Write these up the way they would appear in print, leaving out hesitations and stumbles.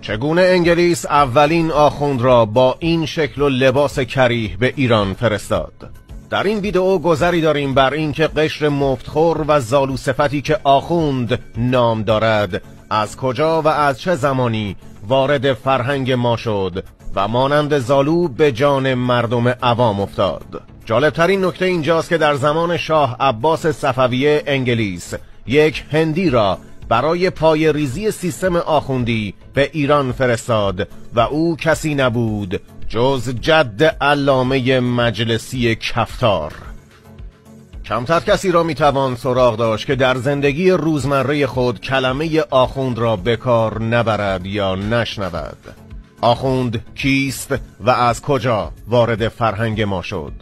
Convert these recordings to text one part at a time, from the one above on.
چگونه انگلیس اولین آخوند را با این شکل و لباس کریه به ایران فرستاد؟ در این ویدئو گذری داریم بر اینکه قشر مفتخور و زالو صفتی که آخوند نام دارد از کجا و از چه زمانی وارد فرهنگ ما شد و مانند زالو به جان مردم عوام افتاد. جالبترین نکته اینجاست که در زمان شاه عباس صفویه انگلیس یک هندی را برای پای ریزی سیستم آخوندی به ایران فرستاد و او کسی نبود جز جد علامه مجلسی کفتار. کمتر کسی را میتوان سراغ داشت که در زندگی روزمره خود کلمه آخوند را به کار نبرد یا نشنود. آخوند کیست و از کجا وارد فرهنگ ما شد؟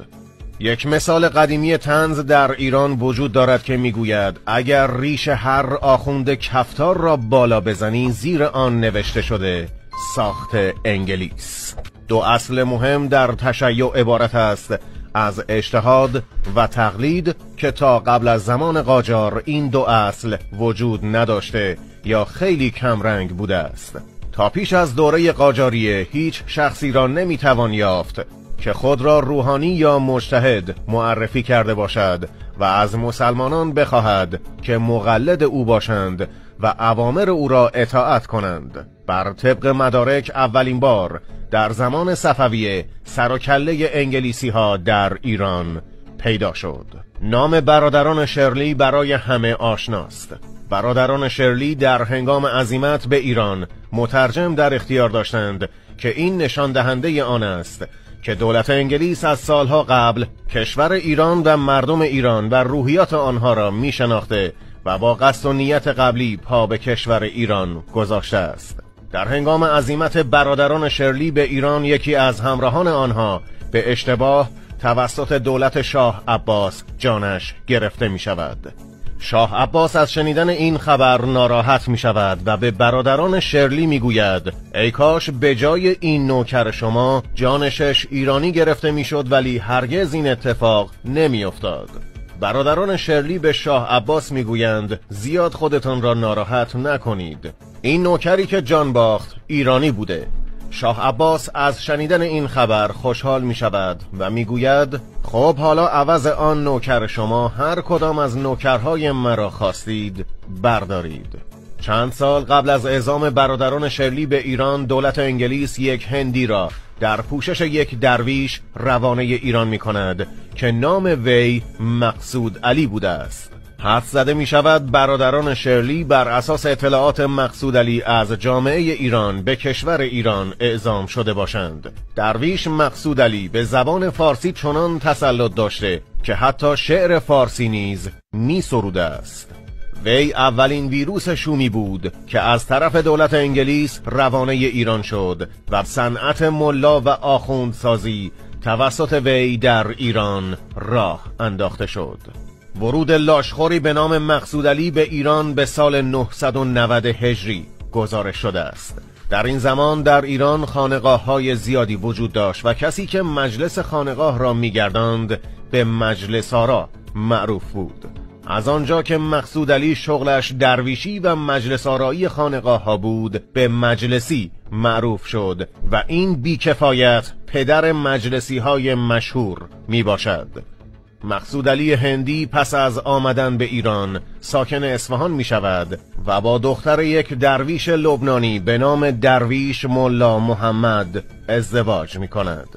یک مثال قدیمی طنز در ایران وجود دارد که میگوید اگر ریش هر آخوند کفتار را بالا بزنی زیر آن نوشته شده ساخت انگلیس. دو اصل مهم در تشیع عبارت است از اجتهاد و تقلید که تا قبل از زمان قاجار این دو اصل وجود نداشته یا خیلی کمرنگ بوده است. تا پیش از دوره قاجاریه هیچ شخصی را نمیتوان یافت که خود را روحانی یا مجتهد معرفی کرده باشد و از مسلمانان بخواهد که مقلد او باشند و اوامر او را اطاعت کنند. بر طبق مدارک اولین بار در زمان صفویه سر و کله انگلیسی ها در ایران پیدا شد. نام برادران شرلی برای همه آشناست. برادران شرلی در هنگام عزیمت به ایران مترجم در اختیار داشتند که این نشان دهنده آن است که دولت انگلیس از سالها قبل کشور ایران و مردم ایران و روحیات آنها را می شناخته و با قصد و نیت قبلی پا به کشور ایران گذاشته است. در هنگام عزیمت برادران شرلی به ایران یکی از همراهان آنها به اشتباه توسط دولت شاه عباس جانش گرفته می شود. شاه عباس از شنیدن این خبر ناراحت می شود و به برادران شرلی می گوید ای کاش به جای این نوکر شما جان 6 ایرانی گرفته می شد، ولی هرگز این اتفاق نمی افتاد. برادران شرلی به شاه عباس می گویند زیاد خودتان را ناراحت نکنید، این نوکری که جان باخت ایرانی بوده. شاه عباس از شنیدن این خبر خوشحال می شود و می گوید خب حالا عوض آن نوکر شما هر کدام از نوکرهای مرا خواستید بردارید. چند سال قبل از اعزام برادران شرلی به ایران دولت انگلیس یک هندی را در پوشش یک درویش روانه ایران می کند که نام وی مقصود علی بوده است. حدس زده می شود برادران شرلی بر اساس اطلاعات مقصود علی از جامعه ایران به کشور ایران اعزام شده باشند. درویش مقصود علی به زبان فارسی چنان تسلط داشته که حتی شعر فارسی نیز می سروده است. وی اولین ویروس شومی بود که از طرف دولت انگلیس روانه ایران شد و صنعت ملا و آخوندسازی توسط وی در ایران راه انداخته شد. ورود لاشخوری به نام مقصود علی به ایران به سال 990 هجری گزارش شده است. در این زمان در ایران خانقاه‌های زیادی وجود داشت و کسی که مجلس خانقاه را می‌گرداند به مجلس آرا معروف بود. از آنجا که مقصود علی شغلش درویشی و مجلس آرایی خانقاه ها بود به مجلسی معروف شد و این بیکفایت پدر مجلسی های مشهور می باشد. مقصود علی هندی پس از آمدن به ایران ساکن اصفهان می شود و با دختر یک درویش لبنانی به نام درویش ملا محمد ازدواج می کند.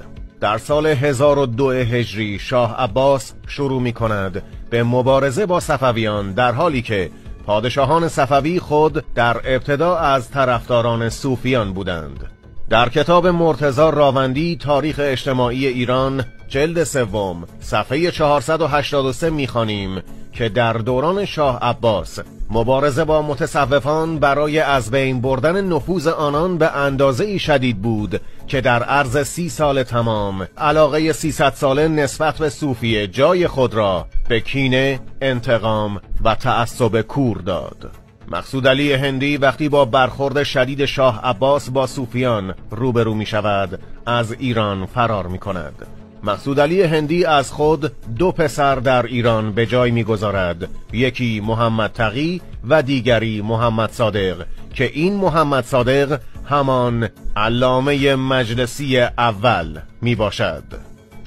در سال 1002 هجری شاه عباس شروع می کند به مبارزه با صفویان، در حالی که پادشاهان صفوی خود در ابتدا از طرفداران صوفیان بودند. در کتاب مرتضی راوندی تاریخ اجتماعی ایران جلد سوم صفحه 483 می‌خوانیم که در دوران شاه عباس مبارزه با متصوفان برای از بین بردن نفوذ آنان به اندازه‌ای شدید بود که در عرض 30 سال تمام علاقه 300 ساله نسبت به صوفیه جای خود را به کینه، انتقام و تعصب کور داد. مقصود علی هندی وقتی با برخورد شدید شاه عباس با صوفیان روبرو می شود از ایران فرار می کند. مقصود علی هندی از خود 2 پسر در ایران به جای می گذارد، یکی محمد تقی و دیگری محمد صادق که این محمد صادق همان علامه مجلسی اول می باشد.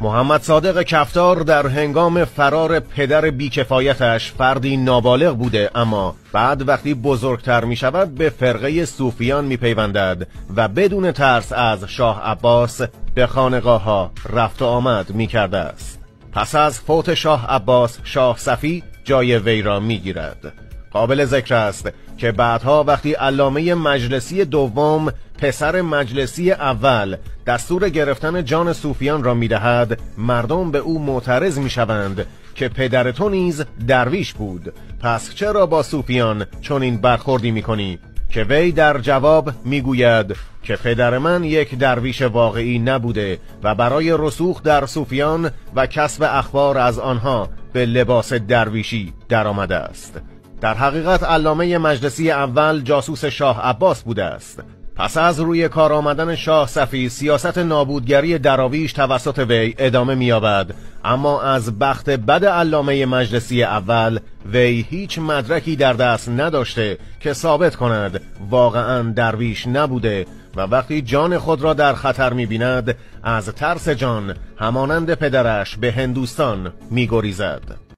محمد صادق کفتار در هنگام فرار پدر بیکفایتش فردی نابالغ بوده، اما بعد وقتی بزرگتر می شود به فرقه صوفیان می پیوندد و بدون ترس از شاه عباس به خانقاه ها رفت و آمد می کرده است. پس از فوت شاه عباس، شاه صفی جای وی را می گیرد. قابل ذکر است که بعدها وقتی علامه مجلسی دوم پسر مجلسی اول دستور گرفتن جان صوفیان را میدهد، مردم به او معترض میشوند که پدر تو نیز درویش بود، پس چرا با صوفیان چنین برخوردی میکنی؟ که وی در جواب میگوید که پدر من یک درویش واقعی نبوده و برای رسوخ در صوفیان و کسب اخبار از آنها به لباس درویشی درآمده است. در حقیقت علامه مجلسی اول جاسوس شاه عباس بوده است. پس از روی کار آمدن شاه صفی، سیاست نابودگری دراویش توسط وی ادامه می‌یابد، اما از بخت بد علامه مجلسی اول وی هیچ مدرکی در دست نداشته که ثابت کند واقعا درویش نبوده و وقتی جان خود را در خطر می‌بیند از ترس جان همانند پدرش به هندوستان می‌گریزد.